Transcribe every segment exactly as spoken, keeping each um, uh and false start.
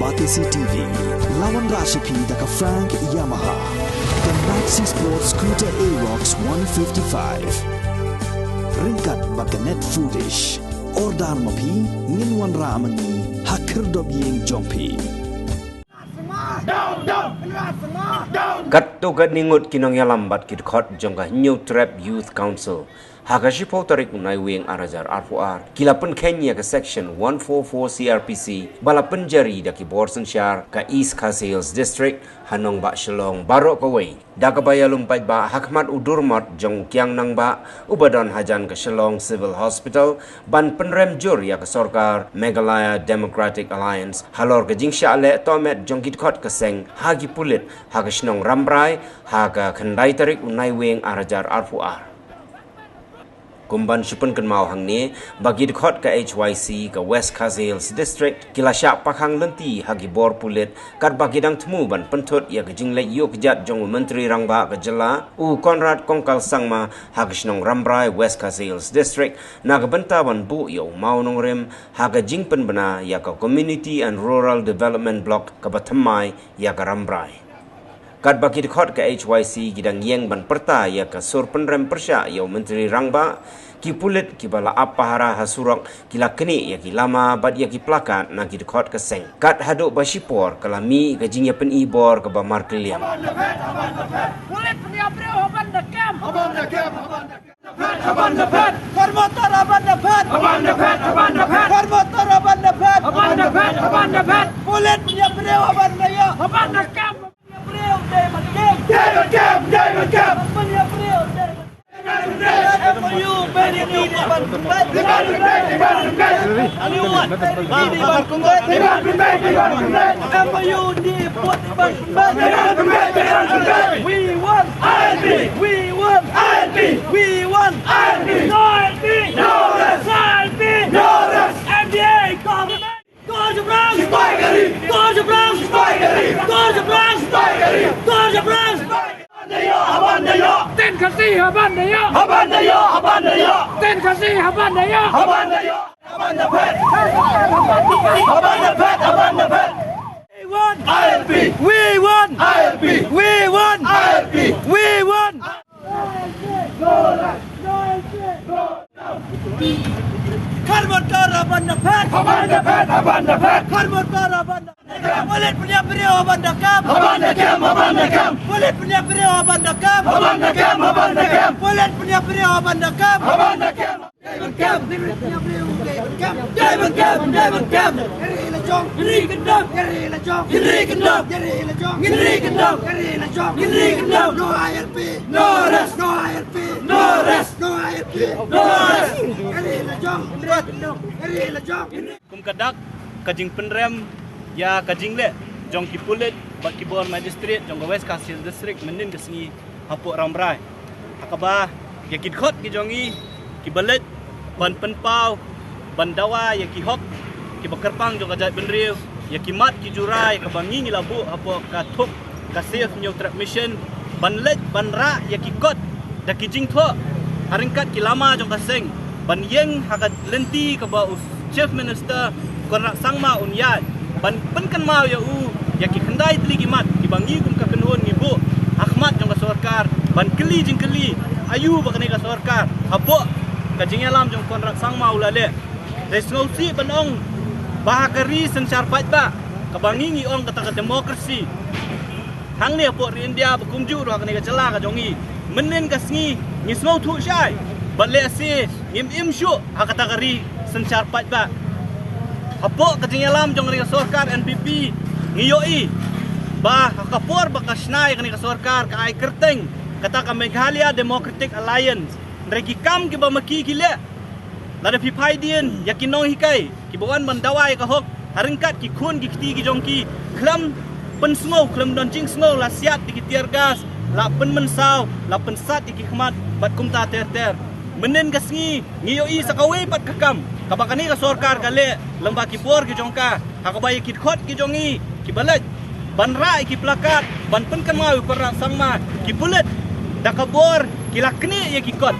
Batesi T V, la wanrah sha phi da ka Frank Yamaha, ka Maxi Sport Scooter Aerox one fifty-five. Ryngkat bad ka Net Foodish. Order ma phi, ngin wanrah ma ngi ha khyrdop ïing jong phi. Katto katne ngut ki nongïalam bad ki dkhot jong ka Hynñiewtrep Youth Council, ha ka shiphew tarik u Naiwieng ar hajar arphew ar, ki la pynkheiñ ïa ka Section one four four C R P C ba la pynjari da ki bor synshar ka East Khasi Hills District ha nongbah Shillong baroh kawei, da kaba ïalum paidbah ha khmat u durmot jong u kiang nangbah uba don hajan ka Shillong Civil Hospital ban pynrem jur ïa ka sorkar Meghalaya Democratic Alliance halor ka jingshah leh tohmet jong ki dkhot ka seng ha ki pulit ha ka shnong Rambrai ha ka khyndai tarik u Naiwieng ar hajar arphew ar. Kum ban shu pynkynmaw hangne ba ki dkhot ka H Y C ka West Khasi Hills District ki la shah pakhang lynti ha ki bor pulit katba ki dang thmu ban pynthut ïa ka jingleit ïuh kjat jong u Myntri Rangbah ka jylla u Conrad Kongkal Sangma ha ka shnong Rambrai, West Khasi Hills District, na ka bynta ban buh ïa u mawnongrim ha ka jingpynbna ïa ka Community and Rural Development Block kaba thymmai ïa ka Rambrai. Katba ki dkhot ka H Y C ki dang ïeng ban pyrta ïa ka sur pynrem pyrshah ïa u Myntri Rangbah, ki pulit kiba la ap pahara ha surok ki la knieh ïa ki lama bad ïa ki plakat na ki dkhot ka seng. Kat haduh ba shipor ka la mih ka jingïapyni bor kaba markylliang. Pulit pynïap briew ha ban da kem. Ha ban da kem, ha ban da kem. Haban da phet. Kor motor haban da phet. Haban da phet, haban da phet. Kor motor haban da phet. Haban da phet, haban da phet. Pulit pynïap briew haban da ïoh. Haban da kem. Pynïap briew dei ban kem. Dei ban kem, dei ban kem. Pynïap briew dei ban kem. M O U, very good, dei ban kem. Dei ban kem, dei ban kem. Anyone? Dei ban kem, dei ban kem. M O U, dei ban kem. We want I L P. We want I L P. We want I L P. No I L P. No rest. No I L P. No rest. M D A government. Kor jumrang. Sipai gari. Kor jumrang. Sipai gari. Kor jumrang. Sipai gari. Kor jumrang. Haban da ïoh, haban da ïoh. Ten Khasi haban da ïoh. Haban da ïoh, haban da ïoh. Ten Khasi haban da ïoh. Haban da ïoh. Haban da phet. Haban da phet, haban da phet. We want I L P. We want I L P. We want I L P. We want. Kor motor haban da phet. Haban da phet, haban da phet. Kor motor haban da phet. Pulit pynïap briew haban da kem. Haban da kem, haban da kem. Pulit pynïap briew haban da kem. Haban da kem, haban da kem. Pulit pynïap briew haban da kem. Haban da kem. Dei ban kem, dei ban kem, dei ban kem, dei ban kem, dei ban kem. Ngin ri la jong, ngin ri kyndong, ngin ri la jong, ngin ri kyndong, ngin ri la jong, ngin ri kyndong, ngin ri la jong, ngin ri kyndong. No I L P, no rest, no I L P, no rest, no I L P, no rest. Ngin ri la jong, ngin ri la jong. Kum ka dak ka jingpynrem ïa ka jingleh jong ki pulit bad ki bor magistrate jong ka West Khasi Hills District mynnin ka sngi hapoh Rambrai. Ha kaba ïa ki dkhot ki jong ngi kiba leit ban pynpaw, ban dawa ïa ki hok kiba kyrpang jong ka jaitbynriew, ïa ki mat ki jura ïa kaba ngi ngi la buh hapoh ka thuk ka Save Hynñiewtrep Mission, ban leit ban rah ïa ki kot da ki jingthoh ha ryngkat ki lama jong ka seng, ban ïeng ha ka lynti kaba u Chief Minister Conrad Sangma un ïaid, ban pynkynmaw ïa u ïa ki khyndai tylli ki mat kiba ngi kum ka kynhun ngi buh ha khmat jong ka sorkar, ban kylli jingkylli aïu ba kane ka sorkar hapoh ka jingïalam jong Conrad Sangma u la leh. Dei sngewsih ban ong ba ha ka ri synshar paidbah kaba ngi ngi ong kata ka democracy hangne hapoh ri India ba kumjuh ruh ha kane ka jylla ka jong ngi, mynnin ka sngi ngi sngewthuh shai bad lehse ngim im shuh ha kata ka ri synshar paidbah. Hapoh ka jingïalam jong kane ka sorkar N P P ngi ïohi ba ha ka por ba ka shna ïa kane ka sorkar ka ai kyrteng kata ka Meghalaya Democratic Alliance. Hynrei ki kam kiba ma ki ki leh, lada phi phai dien ïa ki nonghikai kiba wan ban dawa ïa ka hok ha ryngkat ki khun ki kti ki jong ki, khlem pynsngew, khlem don jingsngew, la siat ïa ki tear gas, la pynmynsaw, la pynsat ïa ki khmat bad kumta ter ter. Mynnin ka sngi ngi ïohi sa kawei pat ka kam kaba kane ka sorkar ka leh lyngba ki bor ki jong ka, ha kaba ïa ki dkhot ki jong ngi kiba leit ban rah ïa ki plakat ban pynkynmaw ïa u Conrad Sangma, ki pulit da ka bor ki la knieh ïa ki kot,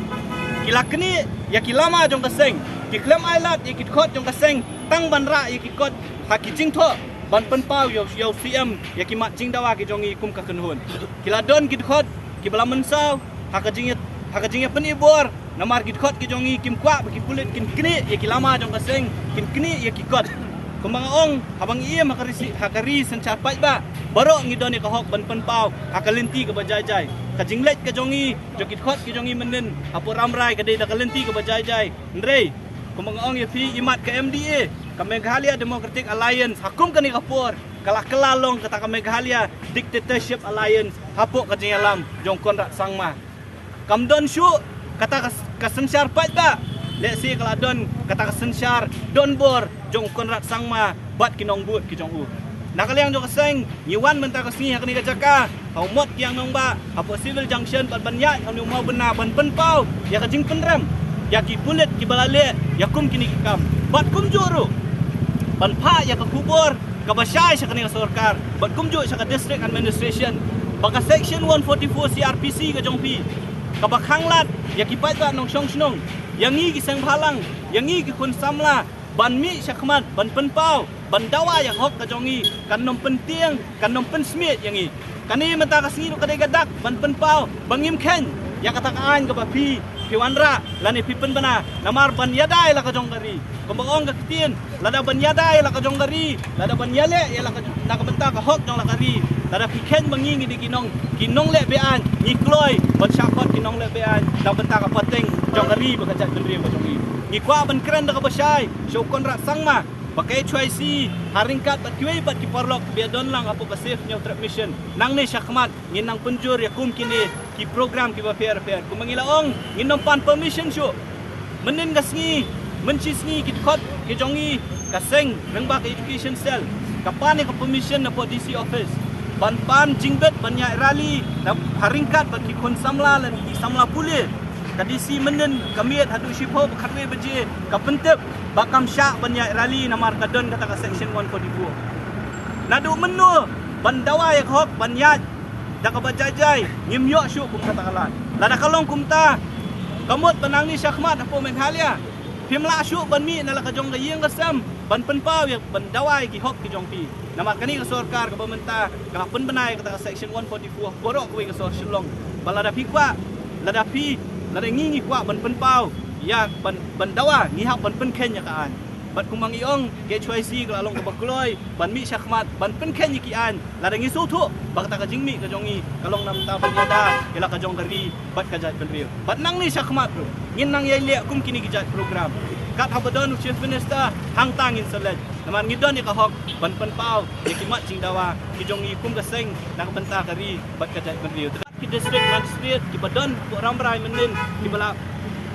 ki la knieh ïa ki lama jong ka seng, ki khlem ailad ïa ki dkhot jong ka seng tang ban rah ïa ki kot ha ki jingthoh ban pynpaw ïa u, ïa u C M ïa ki mat jingdawa ki jong ngi kum ka kynhun. Ki la don ki dkhot kiba la mynsaw ha ka jingïa, ha ka jingïapynïabor, namar ki dkhot ki jong ngi kim kwah ba ki pulit kin knieh ïa ki lama jong ka seng, kin knieh ïa ki kot. Kumba nga ong, haba ngi im ha ka ri, ha ka ri synshar paidbah, baroh ngi don ïa ka hok ban pynpaw ha ka lynti kaba jai jai. Ka jingleit ka jong ngi, jong ki dkhot ki jong ngi mynnin hapoh Rambrai ka dei da ka lynti kaba jai jai. Hynrei kumba nga ong ïa phi, imat ka M D A, ka Meghalaya Democratic Alliance, ha kum kane ka por ka la kylla long kata ka Meghalaya Dictatorship Alliance hapoh ka jingïalam jong Conrad Sangma. Kam don shuh kata ka, ka synshar paidbah. Lehse ka la don kata ka synshar donbor jong Conrad Sangma bad ki nongbud ki jong u. Na ka liang jong ka seng, ngi wan mynta ka sngi ha kane ka jaka ha u Mot Kiang Nangbah, hapoh Civil Junction, bad ban ïaid ha u Mawbynna ban pynpaw ïa ka jingpynrem ïa ki pulit kiba la leh ïa kum kine ki kam. Bad kumjuh ruh ban phah ïa ka khubor kaba shai sha kane ka sorkar bad kumjuh sha ka District Administration ba ka Section one forty-four C R P C ka jong phi, kaba khanglad ïa ki paidbah nongshong shnong, ïa ngi ki seng bhalang, ïa ngi ki khun samla, ban mih shakhmat ban pynpaw, ban dawa ïa ka hok ka jong ngi, kan ym pyntieng, kan ym pynsmiej ïa ngi. Kane mynta ka sngi ruh ka dei ka dak ban pynpaw ba ngim kheiñ ïa kata ka aiñ kaba phi, phi wanrah lane phi pynbna, namar ban ïada ïa la ka jong ka ri. Kumba ong ka ktien, lada ban ïada ïa la ka jong ka ri, lada ban ïaleh ïa la ka, na ka bynta ka hok jong la ka ri, lada phi kheiñ ba ngi ngi dei ki nong, ki nongleh be-aiñ, ngi kloi ban shah khot ki nongleh be-aiñ na ka bynta ka pateng jong ka ri bad ka jaitbynriew ka jong ngi. Ngi kwah ban kren da kaba shai sha u Conrad Sangma ba ka H Y C ha ryngkat bad kiwei pat ki paralok ba ïadon lang hapoh ka Save Hynñiewtrep Mission, nangne shakhmat ngin nang pynjur ïa kum kine ki program kiba pher pher. Kumba ngi la ong, ngin ym pan permission shuh. Mynnin ka sngi, mynshisngi, ki dkhot ki jong ngi, ka seng lyngba ka Education Cell ka pan ïa ka permission napoh D C office ban pan jingbit ban ïaid rally na, ha ryngkat bad ki khun samla lane ki samla pule. Ka D C mynnin ka miet haduh shiphew ba khatwei baje ka pyntip ba kam shah ban ïaid rally namar ka don kata ka Section one forty-four. Naduh mynno ban dawa ïa ka hok ban ïaid da kaba jai jai, ngim ïoh shuh kum kata ka lad. Lada ka long kumta, ka mut ba nangne shakhmat hapoh Meghalaya phim lah shuh ban mih na la ka jong ka ïing ka sem ban pynpaw ïa, ban dawa ïa ki hok ki jong phi. Namar kane ka sorkar kaba mynta ka la pynbna ïa kata ka Section one forty-four baroh kawei ka sor Shillong. Ba lada phi kwah, lada phi, lada ngi ngi kwah ban pynpaw ïa, ban, ban dawa, ngi hap ban pynkheiñ ïa ka aiñ. Bad kumba ngi ong, ka H Y C ka la long kaba kloi ban mih shakhmat ban pynkheiñ ïa ki aiñ. Lada ngi sngewthuh ba kata ka jingmih ka jong ngi ka long namar ban ïada ïa la ka jong ka ri bad ka jaitbynriew. Bad nangne shakhmat ruh ngin nang ïai leh kum kine ki jait program. Kat haba don u Chief Minister, hangta ngin sa leit. Namar ngi don ïa ka hok ban pynpaw ïa ki mat jingdawa ki jong ngi kum ka seng na ka bynta ka ri bad ka jaitbynriew. Ki District Magistrate kiba don hapoh Rambrai mynnin kiba la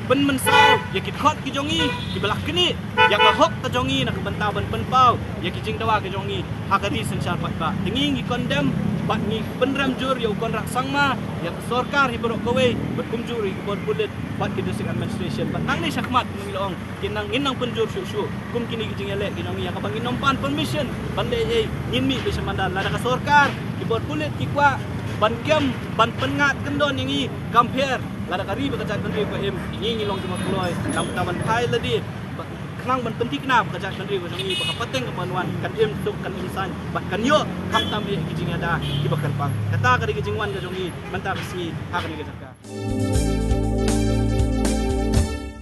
pynmynsaw ïa ki dkhot ki jong ngi, kiba la knieh ïa ka hok ka jong ngi na ka bynta ban pynpaw ïa ki jingdawa ki jong ngi ha ka ri synshar paidbah. Te ngi ngi condemn bad ngi pynrem jur ïa u Conrad Sangma, ïa ka sorkar hi baroh kawei, bad kumjuh ïa ki bor pulit bad ki District Administration. Bad nangne shakhmat ngi la ong, ngin nang, ngin nang pynjur shuh shuh kum kine ki jingïaleh ki jong ngi, ïa kaba ngin ym pan permission ban leh ei ei, ngin mih beit sha madan. Lada ka sorkar, ki bor pulit ki kwah ban kem, ban pynngat kyndon ïa ngi, kam pher. Lada ka ri bad ka jaitbynriew ka im, ngi ngi long kiba kloi, namar ban phai lade, ba khnang ban pynthikna ba ka jaitbynriew ka jong ngi, ba ka pateng kaba wan kan im suk, kan im saiñ bad kan ïoh khamtam ïa ki jingïada kiba kyrpang. Kata ka dei ka jingwan ka jong ngi mynta ka sngi ha kane ka jaka.